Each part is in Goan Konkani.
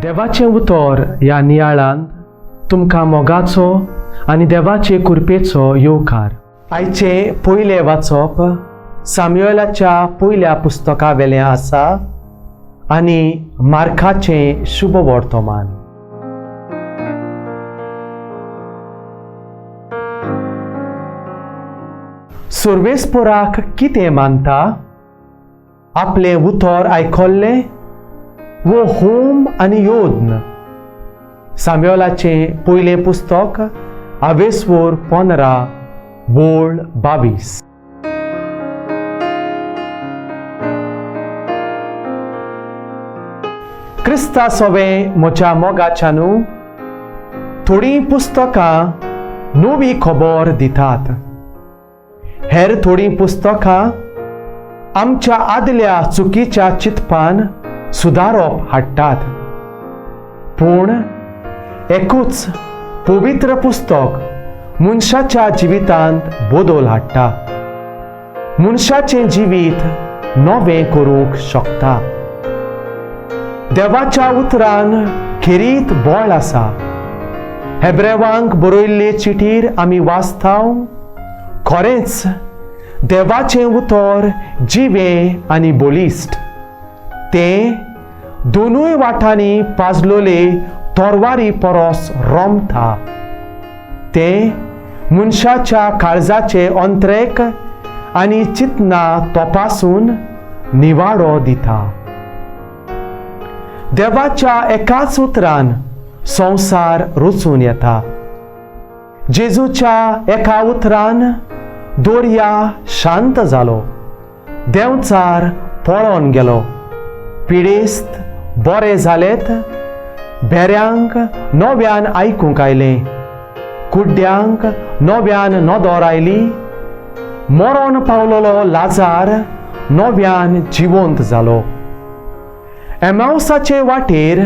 देवाचें उतर ह्या नियाळांत तुमकां मोगाचो आनी देवाचे कृपेचो येवकार. आयचें पयलें वाचप साम्युएलाच्या पयल्या पुस्तका वेलें आसा आनी मार्काचें शुभ वर्तमान. सर्वेस्पोराक कितें मानता? आपलें उतर आयकल्लें वो होम आनी योद्न. साम्योलाचें पयलें पुस्तक आवेसवोर 15 वोळ 22. क्रिस्ता सोवें म्हज्या मोगाच्यानू थोडीं पुस्तकां नवी खबर दितात, हेर थोडीं पुस्तकां आमच्या आदल्या चुकीच्या चिंतपान सुदारप हाडटात. पूण एकूच पवित्र पुस्तक मनशाच्या जिवितांत बदल हाडटा, मनशाचें जिवीत नवें करूंक शकता. देवाच्या उतरान खेरीत बळ आसा. हेब्रेवांक बरयल्ले चिटीर आमी वाचता, खरेंच देवाचें उतर जिवें आनी बळिश्ट, तें दोनूय वाटांनी पाजलोले तरवारी परस रोमता. तें मनशाच्या काळजाचे अंत्रेक आनी चिंतना तपासून निवाडो दिता. देवाच्या एकाच उतरान संवसार रचून येता. जेजूच्या एका उतरान दर्या शांत जालो, देंवचार पळोवन गेलो, पिडेस्त बरे जालेत, भेऱ्यांक नव्यान आयकूंक आयलें, कुड्ड्यांक नव्यान नदर आयली, मरोन पावलोलो लाजार नव्यान जिवंत जालो. एमावसाचे वाटेर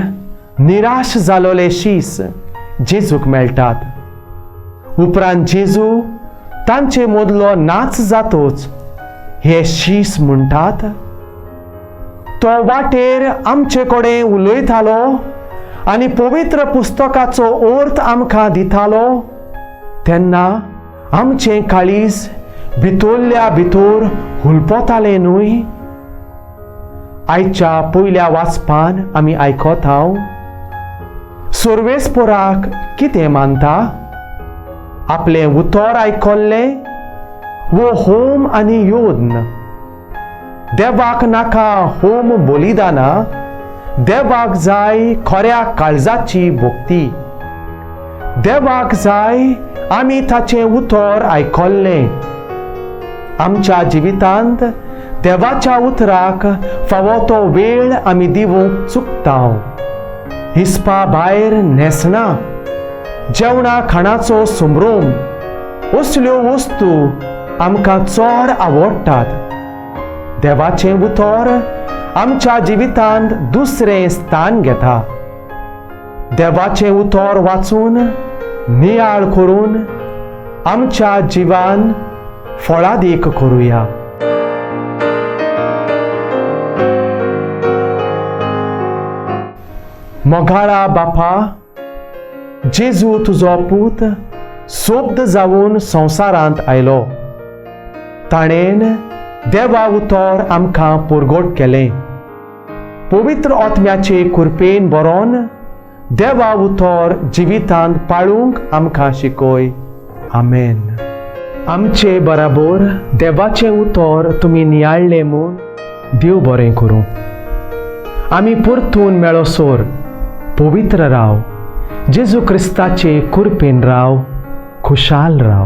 निराश जालोले शीस जेजूक मेळटात. उपरांत जेजू तांचे मदलो नाच जातोच हे शीस म्हणटात, तो वाटेर आमचे कडेन उलयतालो आनी पवित्र पुस्तकाचो अर्थ आमकां दितालो. तेन्ना आमचें काळीज भितरल्या भितर हुलपतालें न्हय? आयच्या पयल्या वाचपान आमी आयकत हांव सर्वेस्पोराक कितें मानता? आपलें उतर आयकल्लें वो होम आनी योद्न. देवाक नाका होम बलिदाना, देवाक जाय खऱ्या काळजाची भक्ती. देवाक जाय आमी ताचें उतर आयकल्लें. आमच्या जिवितांत देवाच्या उतराक फावो तो वेळ आमी दिवंक चुकता. हिसपा भायर न्हेसना, जेवणा खाणाचो संभ्रम असल्यो वस्तू आमकां चड आवडटात. देवाचें उतर आमच्या जिवितांत दुसरें स्थान घेता. देवाचें उतर वाचून नियाळ करून आमच्या जिवान फळादीक करुया. मोगाळा बापा, जेजू तुजो पूत सोब्द जावन संवसारांत आयलो. ताणेन देवा उतर आमकां पुरगोट केलें. पवित्र आत्म्याचे कृपेन बरोवन देवा उतर जिवितांत पाळूंक आमकां शिकय. आमेन. आमचे बराबर देवाचें उतर तुमी नियाळ्ळें म्हूण देव बरें करूं. आमी परतून मेळोसर पवित्र राव, जेजू क्रिस्ताचे कृपेन राव, खुशाल राव.